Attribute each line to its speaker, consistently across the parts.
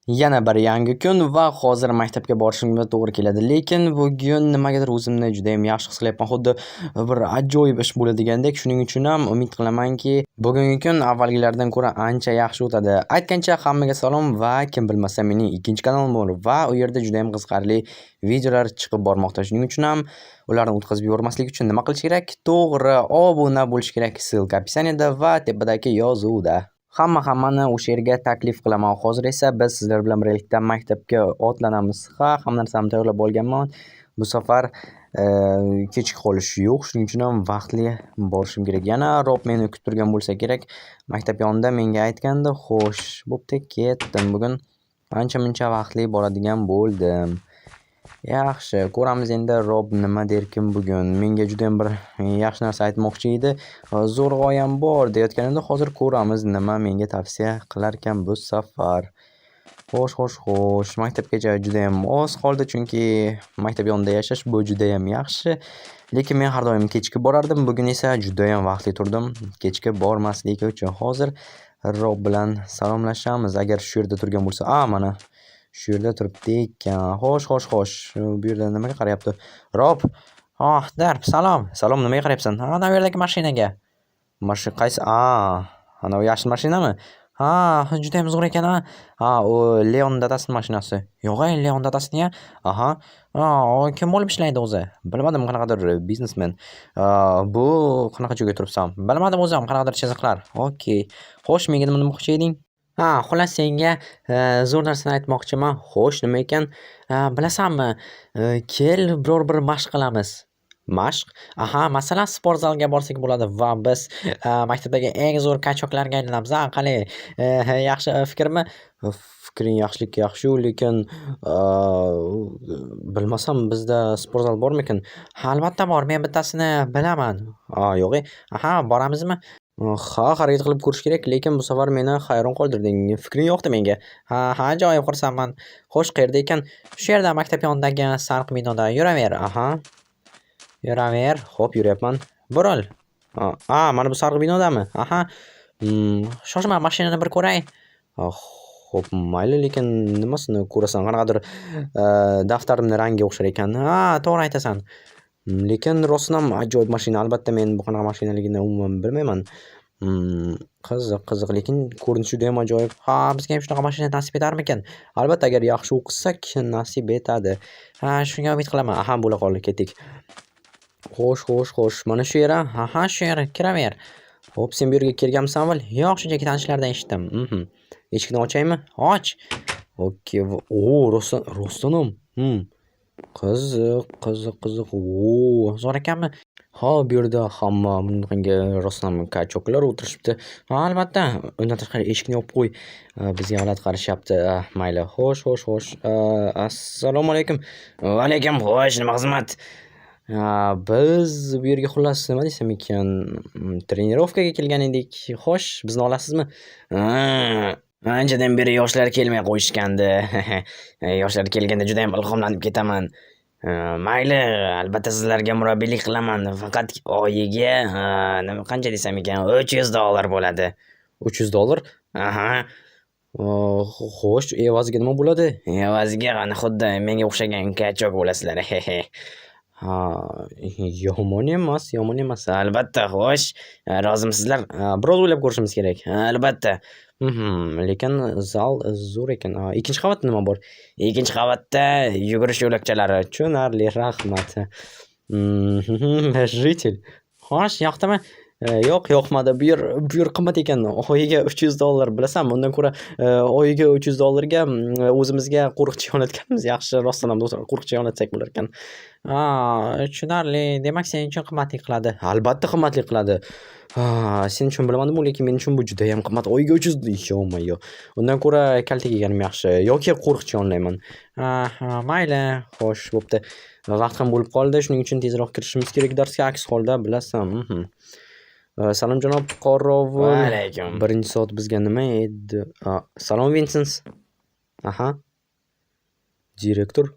Speaker 1: Yana bir yangi kun va hozir maktabga borishimga to'g'ri keladi. Lekin bugun nimagadir o'zimni judayam yaxshi his qilyapman. Xuddi bir ajoyib ish bo'ladigandek. Shuning uchun ham umid qilamanki, bugungi kun avvalgilardan ko'ra ancha yaxshi o'tadi. Aytgancha, hammaga salom va kim bilmasa, mening ikkinchi kanalim bor va u yerda judayam qiziqarli videolar chiqib bormoqda. Shuning uchun ham ularni o'tkazib yubormaslik uchun nima qilish kerak? To'g'ri, obuna bo'lish kerak. Ссылка описание da va tepadagi yozuvda. Hammani o'sha yerga taklif qilaman. Hozir esa biz sizlar bilan birgalikda maktabga otlanamiz. Ha, hamma narsamni tayyorlab olganman. Bu safar kechga qolish yo'q. Shuning uchun ham vaqtli borishim kerak. Yana Rob meni kutib turgan bo'lsa kerak. Maktab yonida menga aytgandi. Xo'sh, bo'pti, ketdim. Bugun ancha-muncha vaqtli boradigan bo'ldim. Yaxshi, ko'ramiz endi Rob nima derkin bugun. Menga judayam bir yaxshi narsa aytmoqchi edi. Zo'r g'oyam bor deyotgan edi. Hozir ko'ramiz, nima menga tavsiya qilarkan bu safar. Xo'sh, xo'sh, xo'sh. Maktabgacha judayam oz qoldi, chunki maktab yonida yashash bu judayam yaxshi. Lekin men har doim kechikib borardim. Bugun esa judayam vaqtli turdim, kechikib bormaslik uchun. Hozir Rob bilan salomlashamiz. Agar shu yerda turgan bo'lsa, a, mana shu yerda turibdi ekan. Xo'sh, xo'sh, xo'sh. Bu yerda nimaga qarayapti? Rob!
Speaker 2: Oh, Darb, salom.
Speaker 1: Salom, nimaga qarayapsan?
Speaker 2: Ana u yerdagi mashinaga.
Speaker 1: Mashina qaysi? A, anavi yashil mashinami?
Speaker 2: Ha, judayam zo'r ekan a.
Speaker 1: Ha, u Leon dadasining mashinasi.
Speaker 2: Yo'q, Leon dadasini-ya.
Speaker 1: Aha.
Speaker 2: Ha, u kim bo'lib ishlaydi o'zi?
Speaker 1: Bilmadim, qanaqadir biznesmen. Bu qanaqa joyga turibsan?
Speaker 2: Bilmadim o'zim, qanaqadir chiziqlar.
Speaker 1: Okey. Xo'sh, menga nima demoqchi eding?
Speaker 2: Ha, xullas, senga zo'r narsani aytmoqchiman.
Speaker 1: Xo'sh, nima ekan?
Speaker 2: Bilasanmi, kel, biror bir mashq qilamiz.
Speaker 1: Mashq?
Speaker 2: Aha, masalan, sport zalga borsak bo'ladi va biz maktabdagi eng zo'r качок larga aylanamiz. A, qalay? Yaxshi fikrmi?
Speaker 1: Fikring yaxshilikka yaxshi-yu, lekin bilmasam, bizda sport zal bormikin?
Speaker 2: Ha, albatta bor. Men bittasini bilaman.
Speaker 1: A, yo'q-e.
Speaker 2: Aha, boramizmi?
Speaker 1: Ha, harakat qilib ko'rish kerak, lekin bu safar meni hayron qoldirding. Fikring yoqdi menga.
Speaker 2: Ha, ha, ajoyib, xursandman.
Speaker 1: Xo'sh, qayerda ekan?
Speaker 2: Shu yerda, maktab yonidagi sariq binoda. Yuraver.
Speaker 1: Aha.
Speaker 2: Yuraver.
Speaker 1: Xo'p, yuryapman.
Speaker 2: Buril.
Speaker 1: A, mana bu sariq binodami?
Speaker 2: Aha. Shoshma, mashinani bir ko'ray.
Speaker 1: Xo'p, mayli, lekin nimasini ko'rasan? Qanaqadir daftarimni rangiga o'xshar ekan.
Speaker 2: Ha, to'g'ri aytasan.
Speaker 1: Lekin rostdan ham ajoyib mashina. Albatta, men bu qanaqa mashinaligini umuman bilmayman. Qiziq, qiziq, lekin ko'rinishi judayam ajoyib.
Speaker 2: Ha, bizga ham shunaqa mashina nasib etarmikin?
Speaker 1: Albatta, agar yaxshi o'qisak, nasib etadi.
Speaker 2: Ha, shunga umid qilaman.
Speaker 1: Aha, bo'la qoldi, ketdik. Xo'sh, xo'sh, xo'sh. Mana shu yer a?
Speaker 2: Aha, shu yer, kiraver.
Speaker 1: Xo'p, sen bu yerga kelganmisan avval?
Speaker 2: Yo'q, shunchaki tanishlardan eshitdim.
Speaker 1: Eshikni ochaymi?
Speaker 2: Och.
Speaker 1: Okey. O, rostdan, rostdan ham. Qiziq, qiziq, qiziq. O,
Speaker 2: zo'r ekanmi?
Speaker 1: Ha, bu yerda hamma bunaqangi rostdan ham качок lar o'tirishibdi.
Speaker 2: Ha, albatta.
Speaker 1: Undan tashqari, eshikni yopib qo'y. Bizga g'alati qarashyapti. Mayli. Xo'sh, xo'sh, xo'sh. Assalomu alaykum.
Speaker 3: Va alaykum. Xo'sh, nima xizmat?
Speaker 1: Biz bu yerga, xullas, nima desam ekan, тренировка ga kelgan edik. Xo'sh, bizni olasizmi?
Speaker 3: Anchadan beri yoshlar kelmay qo'yishgandi. Yoshlar kelganda judayam ilhomlanib ketaman. Mayli, albatta sizlarga murabbiylik qilaman. Faqat oyiga, nima, qancha desam ekan, $300 bo'ladi.
Speaker 1: $300?
Speaker 3: Aha.
Speaker 1: Xo'sh, evaziga nima bo'ladi?
Speaker 3: Evaziga ana xuddi menga o'xshagan качок bo'lasizlar.
Speaker 1: Ha, yomon emas, yomon emas.
Speaker 3: Albatta, xo'sh, rozimisizlar?
Speaker 1: Biroz o'ylab ko'rishimiz kerak.
Speaker 3: Albatta.
Speaker 1: Lekin zal zo'r ekan. Ikkinchi qavatda nima bor?
Speaker 3: Ikkinchi qavatda yugurish yo'lakchalari.
Speaker 1: Tushunarli, rahmat. Житель.
Speaker 2: Xo'sh, yoqdimi?
Speaker 1: Yo'q, yoqmadi. Bu yer qimmat ekan. Oyiga $300, bilasanmi? Undan ko'ra oyiga $300 ga o'zimizga qo'riqchi yonatganimiz yaxshi. Rostdan ham qo'riqchi yonatsak bo'lar ekan.
Speaker 2: Ha, tushunarli. Demak, sen uchun qimmatlik qiladi.
Speaker 1: Albatta, qimmatlik qiladi. Ha, sen uchun bilmadim, lekin men uchun bu judayam qimmat. Oyiga 300, ё-моё. Undan ko'ra kaltak yeganim yaxshi yoki qo'riqchi yonlayman.
Speaker 2: Ha, mayli.
Speaker 1: Xo'sh, bo'pti. Vaqt ham bo'lib qoldi. Shuning uchun tezroq kirishimiz kerak darsga. Aks holda, bilasan. Salom, janob qorovul.
Speaker 3: Va alaykum.
Speaker 1: Birinchi soat bizga nima edi? Salom, Vinsens. Aha. Direktor.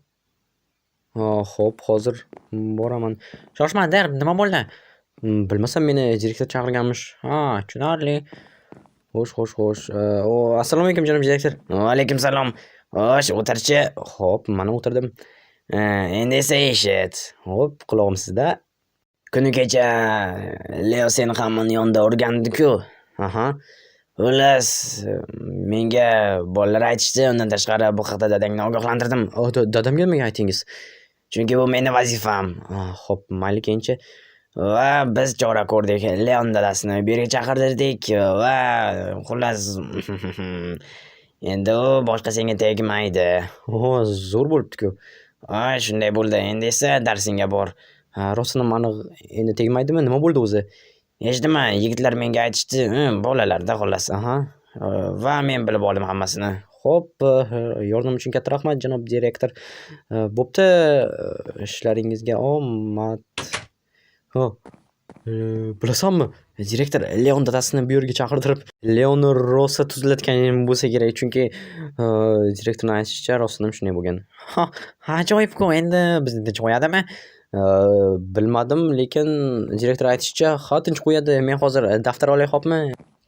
Speaker 1: Xo'p, hozir boraman.
Speaker 2: Shoshma, Derb, nima bo'ldi?
Speaker 1: Bilmasam, meni direktor chaqirganmish.
Speaker 2: Ha, tushunarli.
Speaker 1: Xo'sh, xo'sh, xo'sh. O, assalomu alaykum, janob direktor.
Speaker 3: Va alaykum salom. Xo'sh, o'tirchi.
Speaker 1: Xo'p, mana o'tirdim.
Speaker 3: Endi esa eshit.
Speaker 1: Xo'p, qulog'im sizda.
Speaker 3: Kuni kecha Leo seni hammani yonida urgandi-ku.
Speaker 1: Aha.
Speaker 3: Xullas, menga bolalar aytishdi. Undan tashqari bu haqda dadangni ogohlantirdim.
Speaker 1: Dadamga nimaga aytdingiz?
Speaker 3: Chunki bu meni vazifam.
Speaker 1: Xo'p, mayli keyinchi.
Speaker 3: Va biz chora ko'rdik. Leon dadasini bu yerga chaqirtirdik va xullas endi u boshqa senga tegmaydi.
Speaker 1: O, zo'r bo'libdi-ku.
Speaker 3: Ha, shunday bo'ldi. Endi esa darsingga bor.
Speaker 1: Ha, rostdan ham aniq endi tegmaydimi? Nima bo'ldi o'zi?
Speaker 3: Hech nima, yigitlar menga aytishdi, bolalar-da xullas.
Speaker 1: Aha.
Speaker 3: Va men bilib oldim hammasini.
Speaker 1: Xo'p, yordam uchun katta rahmat, janob direktor. Bo'pti, ishlaringizga omad. Ho, bilasanmi, direktor Leon dadasini bu yerga chaqirtirib, Leonni rosa tuzlatgan bo'lsa kerak, chunki direktorning aytishicha rostdan ham shunday bo'lgan.
Speaker 2: Ha, ajoyib-ku, endi bizni tinch qo'yadimi?
Speaker 1: Bilmadim, lekin direktor aytishicha, ha, tinch qo'yadi. Men hozir daftar olay, xo'pmi?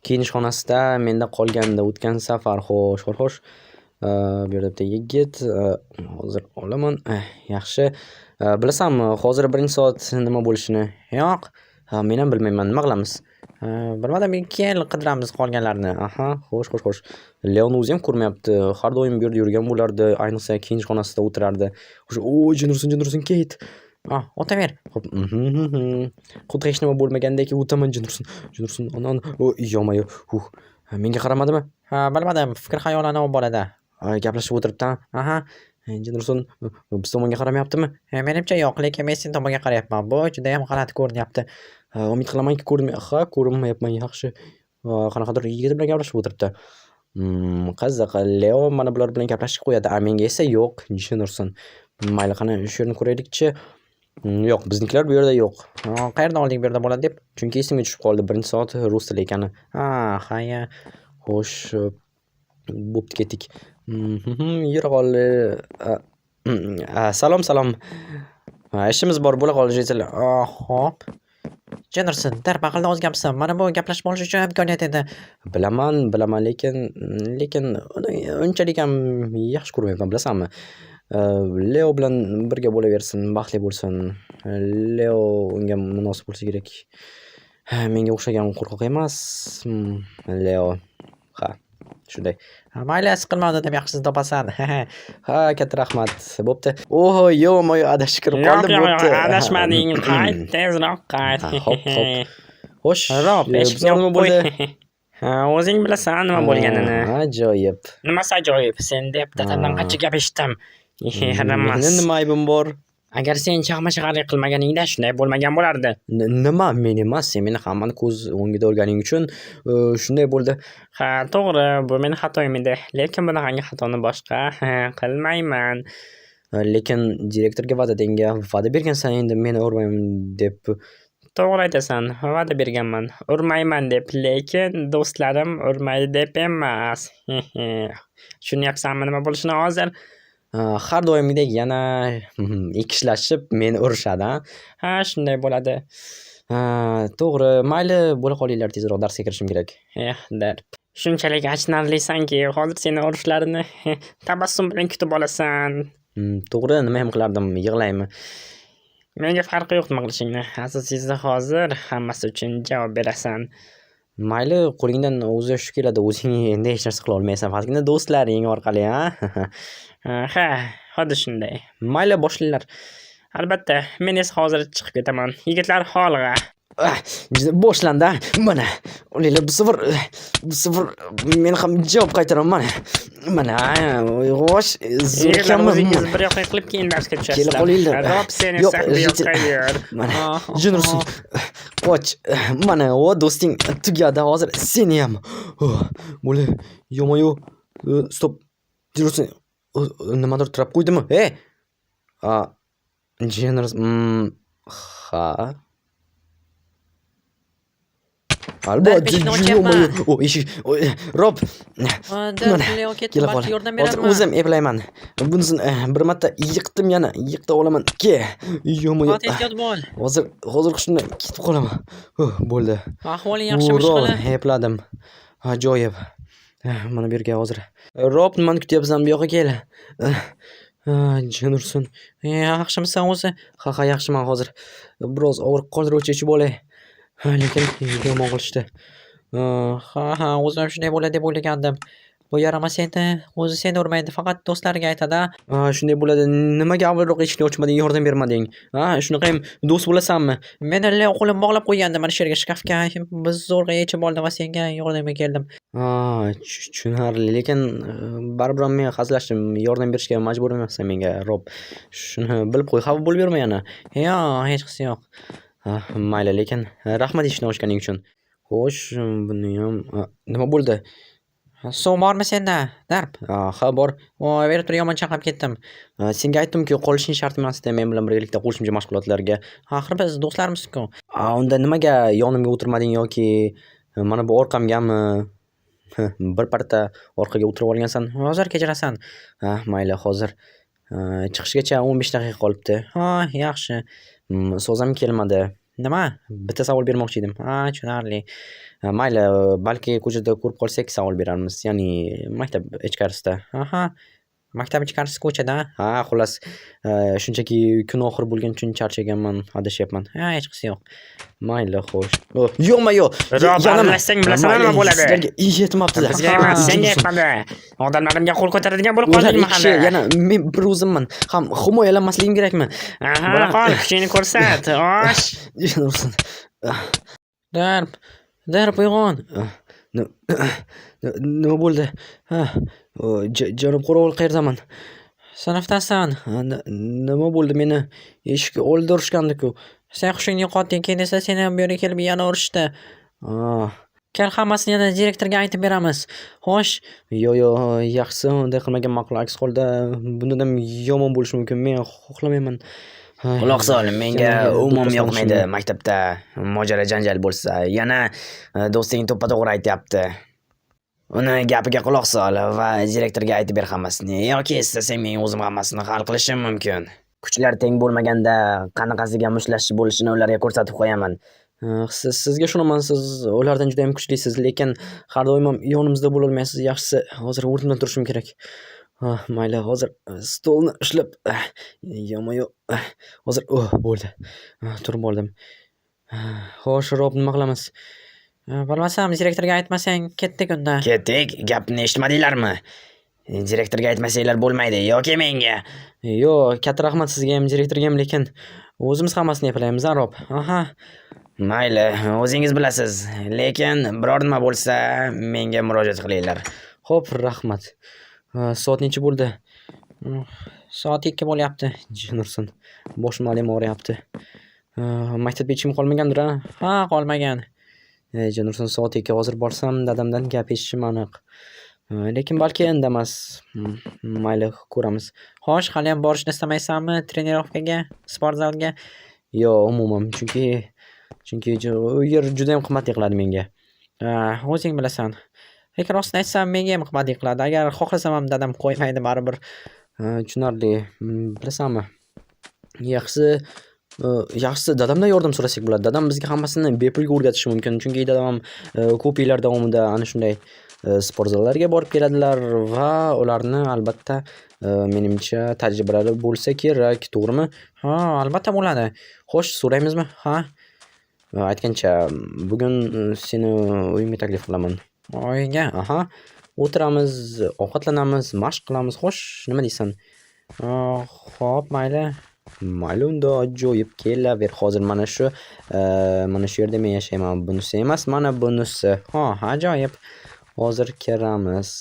Speaker 1: Kiyinish xonasida menda qolgandi o'tgan safar. Xo'sh, xo'sh, xo'sh. Bu yerda bitta yigit, hozir olaman. Yaxshi. Bilasanmi, hozir birinchi soat nima bo'lishini?
Speaker 2: Yo'q.
Speaker 1: Ha, men ham bilmayman. Nima qilamiz?
Speaker 2: Bilmadim, keyin qidiramiz qolganlarini.
Speaker 1: Aha, xo'sh, xo'sh, xo'sh. Leon o'zi ham ko'rmayapti. Har doim bu yerda yurgan bo'lardi. Ayniqsa kiyinish xonasida o'tirardi. Xo'sh, o, Jinursin, Jinursin, ket.
Speaker 2: Ah, o'taver.
Speaker 1: Xo'p, xuddi hech nima bo'lmagandek o'taman Jinursin. Jinursin, ana, ana. O, ё-моё. Huh. Menga qaramadimi?
Speaker 2: Ha, bilmadim, fikr xayolani u bolada.
Speaker 1: Gaplashib o'tiribdi.
Speaker 2: Aha.
Speaker 1: Jinursin biz tomonga qaramayaptimi?
Speaker 2: Menimcha yo'q, lekin men sen tomonga qarayapman. Bu judayam g'alati ko'rinyapti.
Speaker 1: Umid qilamanki ko'rinmay, ha, ko'rinmayapman, yaxshi. Qanaqadir yigit bilan gaplashib o'tiribdi. Qiziq, Leo mana bular bilan gaplashib qo'yadi, a menga esa yo'q, Jinursin. Mayli, qani shu yerni ko'raylikchi. Yo'q, biznikilar bu yerda yo'q.
Speaker 2: Qayerdan olding bu yerda bo'ladi deb?
Speaker 1: Chunki esimga tushib qoldi birinchi soat rus tili ekani.
Speaker 2: Ha, ha, ya.
Speaker 1: Xo'sh, bo'pti, ketdik. Yura qol. Salom, salom. Ishimiz bor, bo'la qol, житель.
Speaker 2: Xo'p. Jennerson, darb aqldan ozganmisan. Mana bu gaplashib olish uchun imkoniyat edi.
Speaker 1: Bilaman, bilaman, lekin uni unchalik ham yaxshi ko'rmayapman, bilasanmi? Leo bilan birga bo'laversin, baxtli bo'lsin. Leo unga munosib bo'lsa kerak. Menga o'xshagan qo'rqoq emas. Leo. Ha, shunday.
Speaker 2: Mayli, siqilma, undan yaxshisini topasan.
Speaker 1: Ha, katta rahmat. Bo'pti. Oho, ё-моё, adashib kirib
Speaker 4: Yo'q,
Speaker 1: qoldim.
Speaker 4: yo'q,
Speaker 1: Bo'pti.
Speaker 4: yo'q, adashmading. Qayt, tezroq qayt.
Speaker 1: Ha, xo'p, xo'p. Xo'sh,
Speaker 4: Rob, eshikni
Speaker 1: bizlar nima
Speaker 4: yopib qo'y.
Speaker 1: bo'ldi?
Speaker 4: Ha, o'zing bilasan nima bo'lganini.
Speaker 1: Ajoyib.
Speaker 4: Nimasi ajoyib? Sen deb dadamdan qancha gap eshitdim. Yaramas.
Speaker 1: Meni nima aybim bor?
Speaker 4: Agar sen chaqma-chaqarlik qilmaganingda shunday bo'lmagan bo'lardi.
Speaker 1: Nima men emas, sen meni hammani ko'z o'ngida urganing uchun shunday bo'ldi.
Speaker 4: Ha, to'g'ri, bu meni xatoyim edi. Lekin bunaqangi xatoni boshqa qilmayman.
Speaker 1: Lekin direktorga va'da va'da bergansan endi meni urmayman deb.
Speaker 4: To'g'ri aytasan, va'da berganman. Urmayman deb, lekin do'stlarim urmaydi deb emas. Tushunyapsanmi nima bo'lishini hozir?
Speaker 1: Har doimgidek yana ikkishlashib meni urishadi, a?
Speaker 4: Ha, shunday bo'ladi.
Speaker 1: To'g'ri, mayli, bo'la qolinglar, tezroq darsga kirishim kerak.
Speaker 4: Eh, darb. Shunchalik achinarlisanki, hozir seni urishlarini tabassum bilan kutib olasan.
Speaker 1: To'g'ri, nima ham qilardim, yig'laymi?
Speaker 4: Menga farqi yo'q nima qilishingni. Asosiysi hozir hammasi uchun javob berasan.
Speaker 1: Mayli, qo'lingdan o'zi shu keladi, o'zing endi hech narsa qila olmaysan, faqatgina do'stlaring orqali, a?
Speaker 4: Ha, xuddi shunday.
Speaker 1: Mayli, boshlanglar.
Speaker 4: Albatta, men esa hozir chiqib ketaman. Yigitlar, olg'a.
Speaker 1: Boshlandi, a? Mana, olinglar, bu safar, bu safar men ham javob qaytaraman, mana. Mana, xo'sh, zo'r
Speaker 4: Yigitlar,
Speaker 1: ekanmi?
Speaker 4: o'zingiz bir yoqqa qilib keyin darsga
Speaker 1: Kelib
Speaker 4: tushasizlar.
Speaker 1: qolinglar.
Speaker 4: Rob, sen
Speaker 1: Yo'q,
Speaker 4: esa bu
Speaker 1: житель.
Speaker 4: yoqqa yur.
Speaker 1: Mana, Jinursin, qoch. Mana, o do'sting tugadi hozir, seni ham. Bo'la, ё-моё, стоп. Jinursin, nimadir tirab qo'ydimi? Ey! A, Jinurs, ha.
Speaker 2: Darb eshikni ochyapman.
Speaker 1: Albatta, o eshik, Rob,
Speaker 2: Darb, Leo ketdi,
Speaker 1: kela qol.
Speaker 2: balki yordam
Speaker 1: Hozir
Speaker 2: berarman.
Speaker 1: o'zim eplayman. Bunisini bir marta yiqitdim yana, yiqita olaman. Ke, ё-моё.
Speaker 2: Ot, ehtiyot bo'l.
Speaker 1: Hozir, hozir hushimdan ketib qolaman. Bo'ldi.
Speaker 2: Ahvoling yaxshimi
Speaker 1: Uro,
Speaker 2: ishqilib?
Speaker 1: epladim. Ajoyib. Mana bu yerga hozir. Rob, nimani kutyapsan? Bu yoqqa kel. Jin ursin.
Speaker 2: Yaxshimisan o'zi?
Speaker 1: Ha, yaxshiman hozir. Biroz og'riq qoldiruvchi ichib olay. Lekin yomon qilishdi.
Speaker 2: Ha, o'zim ham shunday bo'ladi deb o'ylagandim. Bu yaramas endi o'zi seni urmaydi, faqat do'stlariga aytadi-a.
Speaker 1: Ha, shunday bo'ladi. Nimaga avvalroq eshikni ochmading, yordam bermading? Ha, shunaqayam do'st bo'lasanmi?
Speaker 2: Meni qo'lim bog'lab qo'ygandi mana shu yerga, shkafga. Biz zo'rg'a yechib oldim va senga yordamga keldim.
Speaker 1: Ha, tushunarli, lekin baribir ham men hazillashdim. Yordam berishga majbur emassan menga, Rob. Shuni bilib qo'y, xafa bo'lib yurma yana.
Speaker 2: Yo'q, hechqisi yo'q.
Speaker 1: Ha, mayli, lekin rahmat eshikni ochganing uchun. Xo'sh, buniyam nima bo'ldi?
Speaker 2: Suv bormi senda, Darb?
Speaker 1: Ha, bor.
Speaker 2: Voy, berib tur, yomon chanqab ketdim.
Speaker 1: Senga aytdim-ku, qolishing shart emas edi men bilan birgalikda qo'shimcha mashg'ulotlarga.
Speaker 2: Axir biz do'stlarmiz-ku.
Speaker 1: Unda nimaga yonimga o'tirmading yoki mana bu orqamgami? Bir parta orqaga o'tirib olgansan.
Speaker 2: Hozir kechirasan.
Speaker 1: Ha, mayli, hozir. Chiqishgacha 15 daqiqa qolibdi.
Speaker 2: Ha, yaxshi.
Speaker 1: So'zam kelmadi.
Speaker 2: Nima?
Speaker 1: Bitta savol bermoqchi edim.
Speaker 2: Ha, tushunarli.
Speaker 1: Mayli, balki ko'chada ko'rib qolsak savol berarmiz. Ya'ni maktab ichkarisida.
Speaker 2: Aha. Maktab ichkarisi ko'chada.
Speaker 1: Ha, xullas, shunchaki kun oxiri bo'lgani uchun charchaganman, adashyapman.
Speaker 2: Ha, hechqisi yo'q.
Speaker 1: Mayli, xo'sh. Yo'qma-yo'q.
Speaker 4: Rob, aralashsang bilasan nima bo'ladi.
Speaker 1: Sizlarga yetmabdi.
Speaker 4: Bizga emas, senga yetmadi. Odamlarimga qo'l ko'taradigan bo'lib
Speaker 1: Ular
Speaker 4: qoldingmi
Speaker 1: ikki kishi,
Speaker 4: hali?
Speaker 1: yana men bir o'zimman. Ham himoyalanmasligim kerakmi?
Speaker 4: Aha, bo'la qol, kuchingni ko'rsat. Osh.
Speaker 1: Jin ursin.
Speaker 2: Darb, Darb, uyg'on.
Speaker 1: Nima bo'ldi? Ha, janob qo'rovul, qayerdaman?
Speaker 2: Sinfdasan.
Speaker 1: Nima bo'ldi? Meni eshik oldida urishgandi-ku.
Speaker 2: Sen hushingni yo'qotding, keyin esa seni bu yerga kelib yana urishdi. Kel, hammasini yana direktorga aytib beramiz. Xo'sh,
Speaker 1: Yo'q, yaxshisi unday qilmagan ma'qul. Aks holda bundan ham yomon bo'lishi mumkin. Men xohlamayman.
Speaker 3: Quloq sol, menga
Speaker 1: Yana
Speaker 3: umuman
Speaker 1: do'pposlanishimni.
Speaker 3: yoqmaydi maktabda mojaro janjal bo'lsa. Yana do'sting to'ppa-to'g'ri aytyapti. Uni gapiga quloq sol va direktorga aytib ber hammasini. Yoki istasang men o'zim hammasini hal qilishim mumkin. Kuchlar teng bo'lmaganda qanaqasiga mushtlashish bo'lishini ularga ko'rsatib qo'yaman.
Speaker 1: Sizga ishonaman, siz ulardan juda ham kuchlisiz, lekin har doim ham yonimizda bo'lolmaysiz. Yaxshisi, hozir o'rnimdan turishim kerak. Mayli, hozir stolni ushlab, yonma-yon, hozir, oh, bo'ldi. Turib oldim. Xo'sh, Rob, nima qilamiz?
Speaker 2: Bilmasam, direktorga aytmasang ketdik unda.
Speaker 3: Ketdik, gapni eshitmadinglarmi? Direktorga aytmasanglar bo'lmaydi yoki menga.
Speaker 1: Yo'q, katta rahmat sizga ham, direktorga ham, lekin o'zimiz hammasini eplaymiz, a, Rob?
Speaker 2: Aha.
Speaker 3: Mayli, o'zingiz bilasiz. Lekin biror nima bo'lsa menga murojaat qilinglar.
Speaker 1: Xo'p, rahmat. Soat necha bo'ldi?
Speaker 2: Soat 2 bo'lyapti.
Speaker 1: Jin ursin. Boshim alam og'riyapti. Maktabga hech kim qolmagandir, a?
Speaker 2: Ha, qolmagan.
Speaker 1: Jin ursin, soat 2, hozir borsam dadamdan gap eshitishim aniq. Lekin balki indamas. Mayli, ko'ramiz.
Speaker 2: Xo'sh, haliyam borishni istamaysanmi trenirovkaga, sport zalga?
Speaker 1: Yo'q, umuman, chunki u yer juda ham qimmatli qiladi menga.
Speaker 2: Ha, o'zing bilasan. Lekin rostini aytsam, menga ham qimmatli qiladi. Agar xohlasam ham dadam qo'ymaydi baribir.
Speaker 1: Tushunarli. Bilasanmi? Yaxshisi dadamdan yordam so'rasak bo'ladi. Dadam bizga hammasini bepulga o'rgatishi mumkin. Chunki dadam ham ko'p yillar davomida ana shunday sport zallarga borib keladilar va ularni albatta, menimcha, tajribalari bo'lsa kerak, to'g'rimi?
Speaker 2: Ha, albatta bo'ladi.
Speaker 1: Xo'sh, so'raymizmi?
Speaker 2: Ha.
Speaker 1: Aytgancha, bugun seni uyimga taklif qilaman.
Speaker 2: Uyingga?
Speaker 1: Aha. O'tiramiz, ovqatlanamiz, mashq qilamiz. Xo'sh, nima deysan?
Speaker 2: Xo'p, mayli.
Speaker 1: Mayli unda, ajoyib, kelaver. Hozir mana shu yerda men yashayman. Bunisi emas, mana bunisi.
Speaker 2: Ha, ajoyib.
Speaker 1: Hozir kiramiz.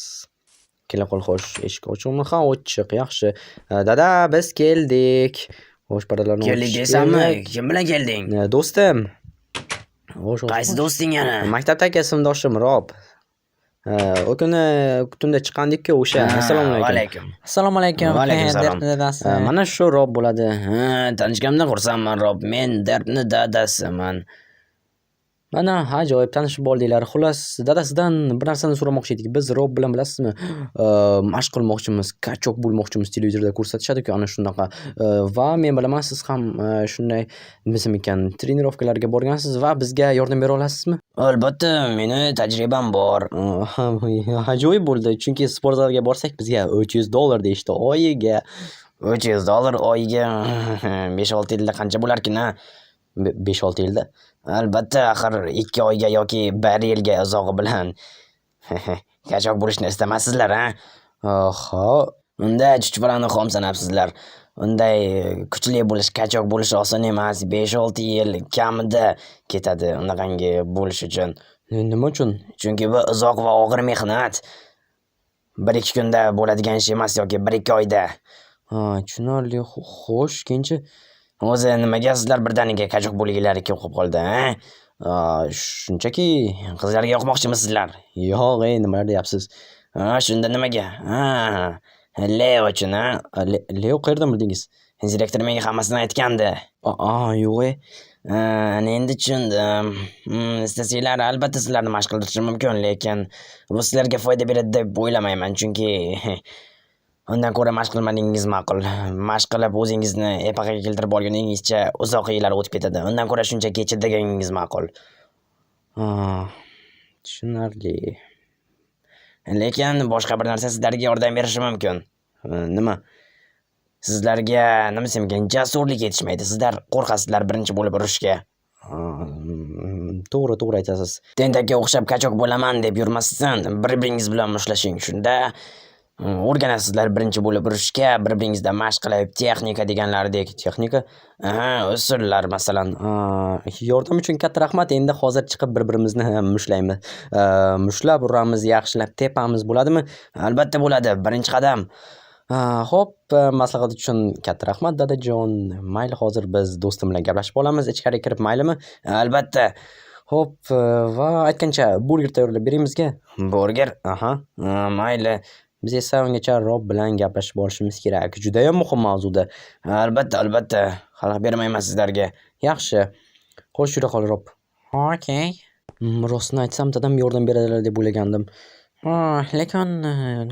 Speaker 1: Kela qol, xo'sh, eshik ochiqmi? Ha, ochiq, yaxshi. Dada, biz keldik. Xo'sh, pardalarni
Speaker 3: Keldik
Speaker 1: ochish
Speaker 3: deysanmi?
Speaker 1: kerak.
Speaker 3: Kim bilan kelding?
Speaker 1: Do'stim. Xo'sh, xo'sh.
Speaker 3: Qaysi do'sting yana?
Speaker 1: Maktabdagi sinfdoshim Rob. U kuni tunda chiqqandik-ku o'sha. Assalomu alaykum.
Speaker 3: Alaykum.
Speaker 2: Assalomu alaykum.
Speaker 3: Va alaykum salom.
Speaker 2: Derbni dadasi.
Speaker 1: Mana shu Rob bo'ladi.
Speaker 3: Ha, tanishganimdan xursandman, Rob. Men Derbni dadasiman.
Speaker 1: Mana, ajoyib tanishib oldinglar. Xullas, dadasidan bir narsani so'ramoqchi edik. Biz Rob bilan, bilasizmi, mashq qilmoqchimiz, качок bo'lmoqchimiz, televizorda ko'rsatishadi-ku ana shunaqa. Va men bilaman, siz ham shunday, nima desam ekan, trenirovkalarga borgansiz va bizga yordam bera olasizmi?
Speaker 3: Albatta, meni tajribam bor.
Speaker 1: Ajoyib bo'ldi, chunki sport zalga borsak bizga $300 deyishdi oyiga.
Speaker 3: $300 oyiga 5-6 yilda qancha bo'larkin, a?
Speaker 1: 5-6 yilda?
Speaker 3: Albatta, axir 2 oyga yoki 1 yilga uzog'i bilan. Качок bo'lishni istamasizlar, a?
Speaker 1: Ha.
Speaker 3: Unda chuchvarani xom sanabsizlar. Unday kuchli bo'lish, качок bo'lish oson emas. 5-6 yil kamida ketadi unaqangi bo'lish uchun.
Speaker 1: Nima uchun?
Speaker 3: Chunki bu uzoq va og'ir mehnat. 1-2 kunda bo'ladigan ish emas yoki 1-2 oyda.
Speaker 1: Ha, tushunarli. Xo'sh, keyinchi?
Speaker 3: O'zi nimaga sizlar birdaniga качок bo'lgilari kelib qoldi, a?
Speaker 1: Shunchaki.
Speaker 3: Qizlarga yoqmoqchimisizlar?
Speaker 1: Yo'q, ey, nimalar deyapsiz?
Speaker 3: Ha, shunda nimaga? Ha, Leo uchun, a?
Speaker 1: Leo qayerdan bildingiz?
Speaker 3: Direktor menga hammasini aytgandi.
Speaker 1: A, yo'q, ey.
Speaker 3: Ana endi tushundim. Istasanglar albatta sizlarni mashq qildirishim mumkin, lekin bu sizlarga foyda beradi deb o'ylamayman, chunki undan ko'ra mashq qilmadingiz ma'qul. Mashq qilib o'zingizni epaqaga keltirib olguningizcha uzoq yillar o'tib ketadi. Undan ko'ra shunchaki chidaganingiz ma'qul.
Speaker 1: Ha, tushunarli.
Speaker 3: Lekin boshqa bir narsa sizlarga yordam berishi mumkin.
Speaker 1: Nima?
Speaker 3: Sizlarga nima desam ekan, jasurlik yetishmaydi. Sizlar qo'rqasizlar birinchi bo'lib urishga.
Speaker 1: To'g'ri, to'g'ri aytasiz.
Speaker 3: Tentakka o'xshab качок bo'laman deb yurmasdan bir-biringiz bilan mushtlashing. Shunda o'rganasizlar birinchi bo'lib urishga, bir-biringizdan mashq qilib, texnika deganlaridek.
Speaker 1: Texnika?
Speaker 3: Aha, usullar masalan.
Speaker 1: Yordam uchun katta rahmat. Endi hozir chiqib bir-birimizni mushlaymiz. Mushlab uramiz, yaxshilab tepamiz bo'ladimi?
Speaker 3: Albatta bo'ladi. Birinchi qadam.
Speaker 1: Xo'p, maslahat uchun katta rahmat, dadajon. Mayli, hozir biz do'stim bilan gaplashib olamiz ichkariga kirib, maylimi?
Speaker 3: Albatta.
Speaker 1: Xo'p, va aytgancha burger tayyorlab bering bizga.
Speaker 3: Burger?
Speaker 1: Aha.
Speaker 3: Mayli.
Speaker 1: Biz esa ungacha Rob bilan gaplashib olishimiz kerak. Judayam muhim mavzuda.
Speaker 3: Albatta, albatta. Xalaq bermayman sizlarga.
Speaker 1: Yaxshi. Xo'sh, yura qol, Rob.
Speaker 2: Okey.
Speaker 1: Rostini aytsam, dadam yordam beradilar deb o'ylagandim.
Speaker 2: Lekin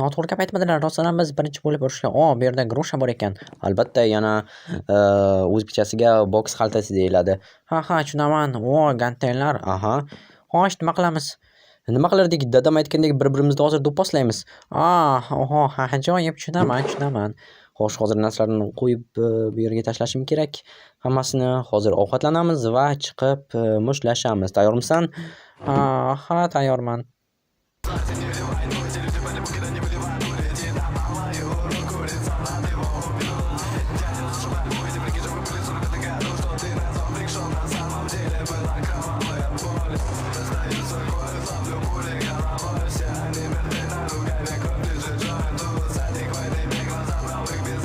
Speaker 2: noto'g'ri gap aytmadilar. Rostdan ham biz birinchi bo'lib urishga. O, bu yerda груша bor ekan.
Speaker 1: Albatta, yana o'zbekchasiga boks xaltasi deyiladi.
Speaker 2: Ha, ha, tushunaman. O, gantellar.
Speaker 1: Aha.
Speaker 2: Xo'sh, nima qilamiz?
Speaker 1: Nima qilardik? Dadam aytgandek bir-birimizni hozir do'pposlaymiz.
Speaker 2: Ah, oho, ha, ajoyib, tushunaman, tushunaman.
Speaker 1: Xo'sh, hozir narsalarni qo'yib bu yerga tashlashim kerak. Hammasini hozir ovqatlanamiz va chiqib mushtlashamiz. Tayyormisan?
Speaker 2: Ha, tayyorman.